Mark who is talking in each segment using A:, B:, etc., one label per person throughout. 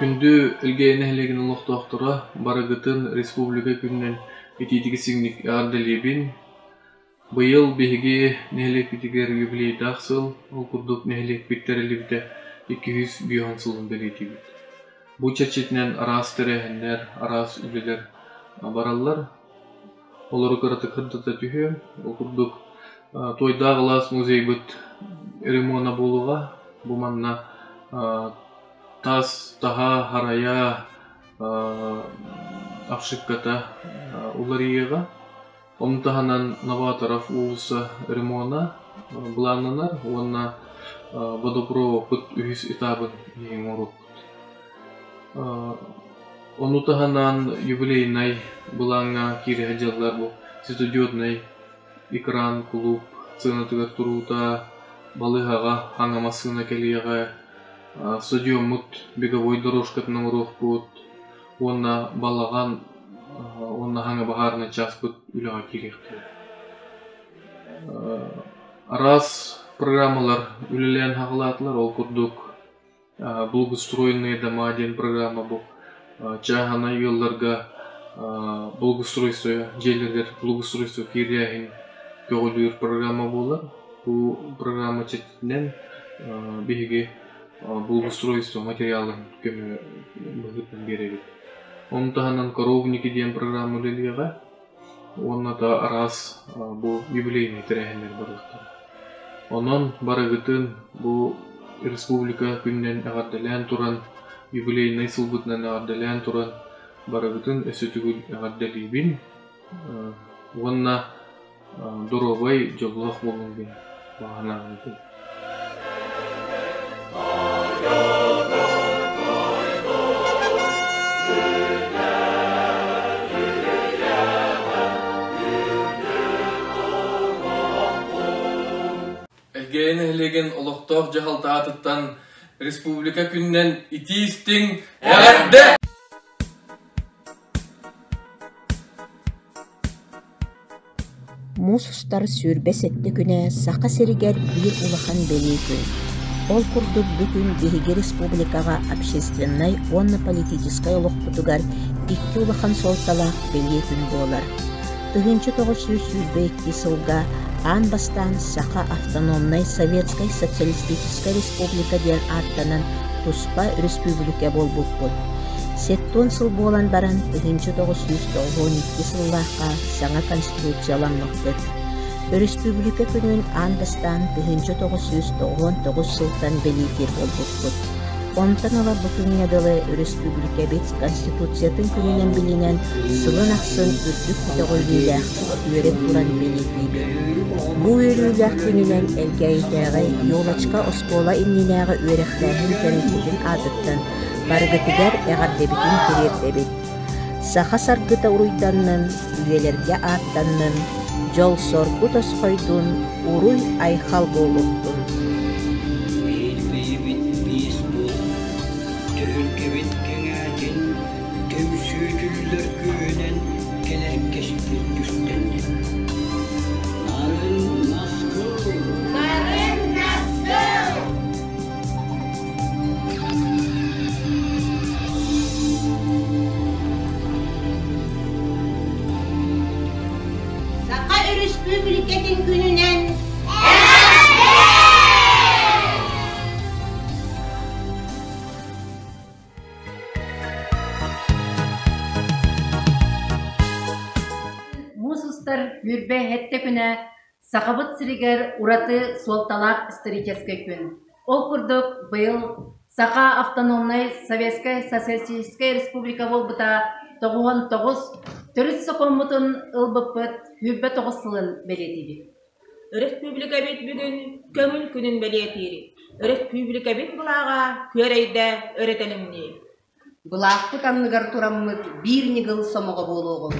A: Күндү Элгээйи нэһилиэгин олохтоохторо, барыгытын республика күнүнэн итиитик-истиҥник эҕэрдэлиибин! Быйыл биһиги нэһилиэкпитигэр юбилейдаах сыл, ол курдук нэһилиэкпит тэриллибитэ 250 сылын бэлиэтиибит. Бу чэрчитинэн араас тэрээһиннэр, араас үлэлэр бараллар. Олору кыратык сырдата түһүөм. Ол курдук Туойдаах алаас музейбыт ремона буолуоҕа. Бу манна тас таһа, харайа, обшивката уларыйыаҕа. Ону таһынан Новаторов уулусса ремона былааннанар уонна водопроводпыт үһүс этабын оҥоруохпут. Ону таһынан юбилейнай былааҥҥа киирэ сылдьаллар бу светодиоднай экран кулууп сыанатыгар туруута, балыыһаҕа хаҥа массыына кэлиэҕэ, стадиоммут беговой дорожкатын оҥоруохпут уонна балаҕан уонна хаҥа баһаарынай чааспыт үлэҕэ киириэхтэрэ. Араас программалар үлэлээн саҕалаатылар, ол курдук Благоустроенные дома диэн программа бу чааһынай ыалларга благоустройство дьиэлэригэр благоустройство киирээһин көҕүлүүр программа буолар. Бу программа чэрчитинэн биһиги благоустройство материалын көмө быһыытынан биэрэбит. Ону таһынан коровники диэн программа үлэлиэҕэ. Уонна да араас бу юбилейнай тэрээһиннэр барыахтара. Онон барыгытын бу республика күнүнэн эҕэрдэлээн туран, юбилейнай сылбытынан эҕэрдэлээн туран барыгытын өссө төгүл эҕэрдэлиибин уонна доруобай, дьоллоох буолуҥ диэн баҕа санаабын Элгээйи нэһилиэгин олохтоох дьаһалта аатыттан Республика күнүнэн итии-истиҥ эҕэрдэ!
B: Муус устар 27 күнэ Саха сиригэр биир улахан бэлиэ күн. Ол курдук бу күн биһиги республикаҕа общественнай уонна политическай олохпутугар икки улахан суолталаах бэлиэ күн буолар. 1922 сылга аан бастаан Саха автономнай Советскай Социалистическай Республика диэн ааттанан туспа өрөспүүбүлүкэ буолбуппут. Сэттион сыл буолан баран, 1992 сыллаахха саҥа конституцияламмыппыт. Өрөспүүбүлүкэ күнүн аан бастаан 1999 сылтан бэлиэтиир буолбуппут. Онтон ыла бу күҥҥэ дылы өрөспүүбүлүкэбит Конституциятын күнүнэн билинэн, сылын ахсын үрдүк көтөҕүллүүлээхтик үөрэн туран бэлиэтиибит. Бу үөрүүлээх күнүнэн Элгээйитээҕи Елочка оскуола иннинээҕи үөрэхтээһин тэрилтэтин аатыттан барыгытыгар эҕэрдэбитин тириэрдэбит. Саха саргыта уруйданнын, үйэлэргэ ааттаннын, дьол-соргу тосхойдун, уруй-айхал буолуохтун!
C: Биир бэйэбит биис буол, түһүлгэбит кэҥээтин, түмсүүтүллэр күүһүнэн кэлэр кэскил түстэннин. Нарын наскыл!
D: Нарын наскыл! Саха Өрөспүүбүлүкэтин күнүнэн
E: Муус устар сүүрбэ сэттэ күнэ Сахабыт сиригэр ураты суолталаах историческай күн. Ол курдук, быйыл Саха автономнай Советскай Социалистическай Республика буолбута 99 төрүт сокуоммутун ылбыппыт 29 сылын бэлиэтиибит.
D: Өрөспүүбүлүкэбит бүгүн көҥүл күнүн бэлиэтиир. Өрөспүүбүлүкэбит былааҕа күөрэйдэ өрө тэлимниир.
F: Былаахпыт анныгар тураммыт биир ньыгыл сомоҕо буолуоҕуҥ.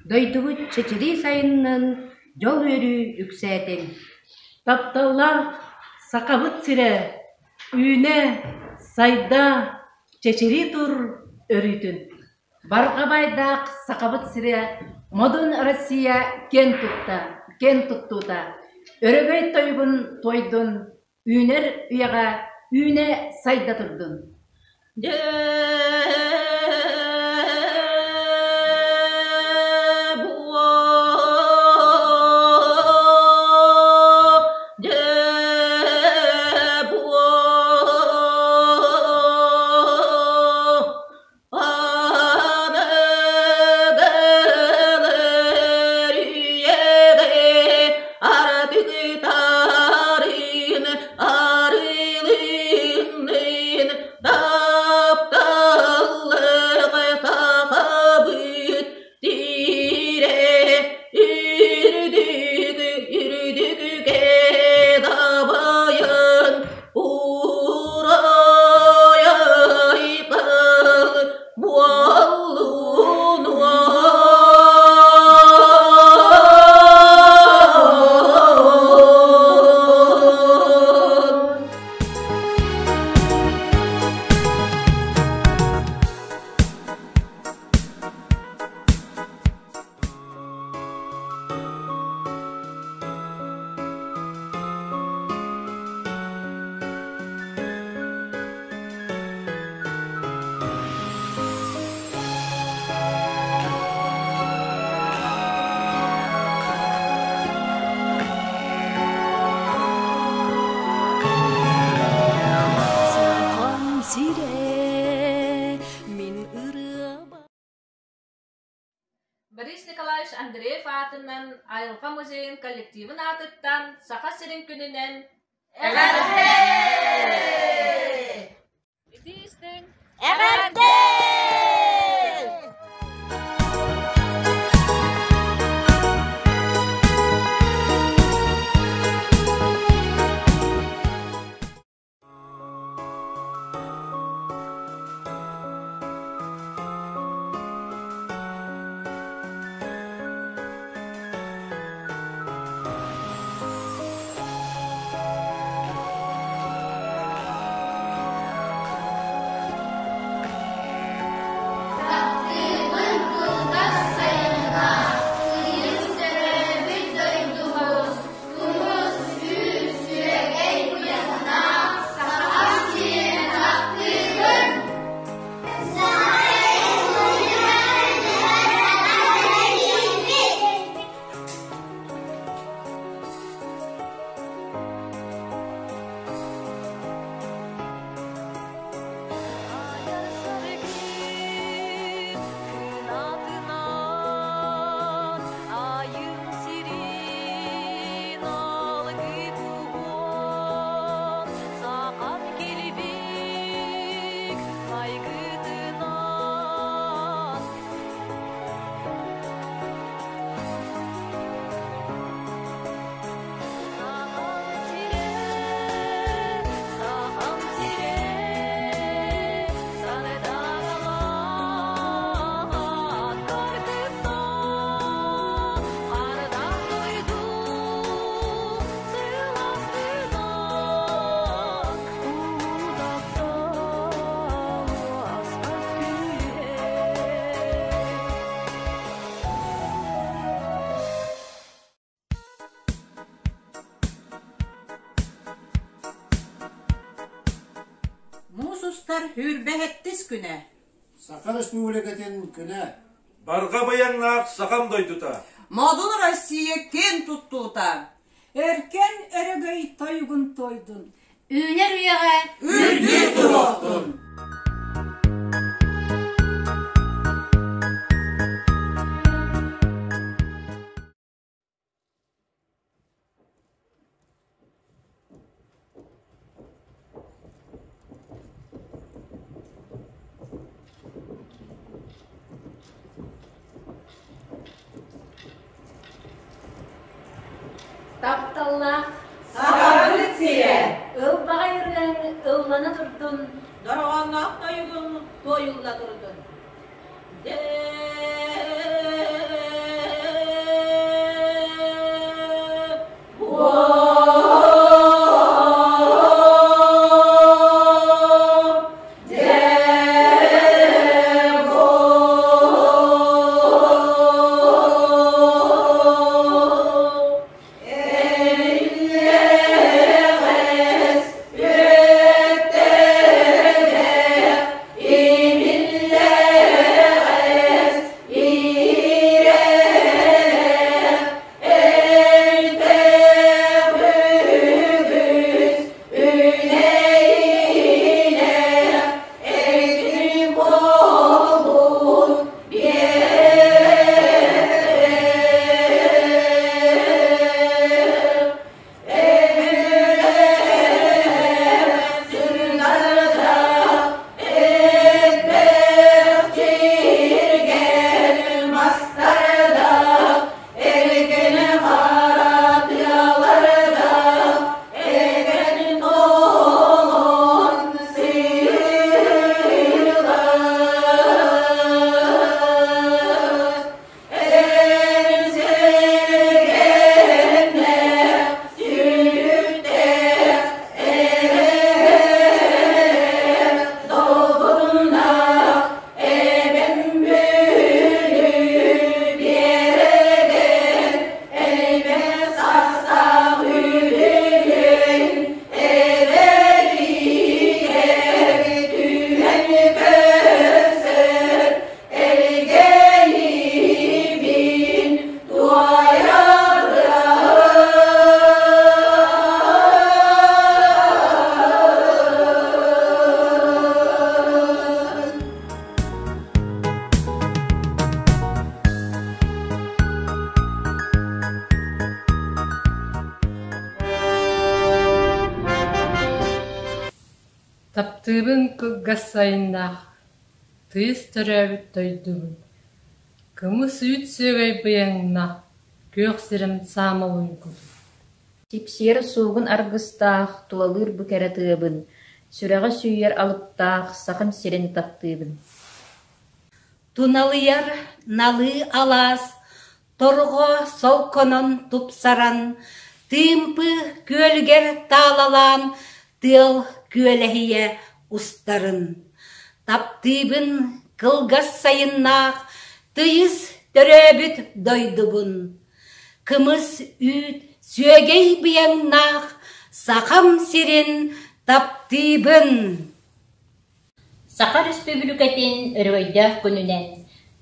G: Дойдубут чэчирии сайыннын, дьол-үөрүү үксээтин.
E: Тапталлаах Сахабыт сирэ үүнэ, сайда, чэчирии тур өрүүтүн. Барҕа баайдаах Сахабыт сирэ модун Россия киэн тутта, киэн туттуута, өрөгөй тойугун туойдун, үүнэр үйэҕэ үүнэ сайда турдун! Борис Николаевич Андреев аатынан Айылҕа музейын коллективын аатыттан Саха сирин күнүнэн
D: Эҕэрдэ!
E: Итии истиҥ!
D: Эҕэрдэ!
H: Таптыыбын кылгас сайыҥҥа, тыйыс төрөөбүт дойдубут, тумус, сүүс, сүөгэй куйахтаах Саха сирин таптыыбын!
I: Муус устар сүүрбэһэттис күнэ.
J: Саха Республикатын күнэ.
K: Барҕа быйаҥнаах сахам дойдута.
I: Модун Россия киэн туттуута.
L: Өркөн өрөгөй тойугун туойдун.
E: Үүнэр үйэҕэ
I: үрдүү туруохтун!
E: Тапталлаах
I: Сахабыт сирэ!
E: Ылбаҕай ырыаҥ ыллана турдун,
D: Дорҕоонноох тойугуҥ туойулла турдун.
M: Таптыыбын кылгас сайыннаах, тыйыс төрөөбүт дойдубун. Кымыс үүт сүөгэй быйаҥнаах, күөх сирим саамал уйгутун.
N: Сипсиэр суугун аргыстаах, тулалыыр бу кэрэ тыабын, сүрэҕи сүүйэр алыптаах Сахам сирин таптыыбын.
G: Туналыйар налыы алаас торҕо солконон тупсаран, Тыымпы күөлүгэр таалалаан тыал күөлэһийэ устарын. Таптыыбын кылгас сайыннаах тыйыс төрөөбүт дойдубун. Кымыс үүт сүөгэй быйаҥнаах Сахам сирин таптыыбын.
O: Саха Өрөспүүбүлүкэтин өрөгөйдөөх күнүнэн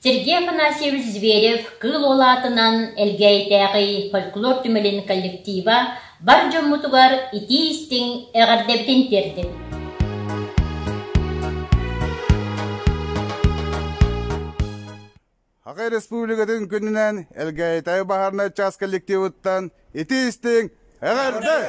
O: Сергей Афанасьевич Зверев Кыыл Уол аатынан Элгээйитээҕи фольклор түмэлин коллектива бар дьоммутугар итии-истиҥ эҕэрдэбитин тиэрдэбит.
P: Саха Республикатын күнүнэн Элгээйитээҕи баһаарынай чаас коллективыттан итии-истиҥ эҕэрдэ!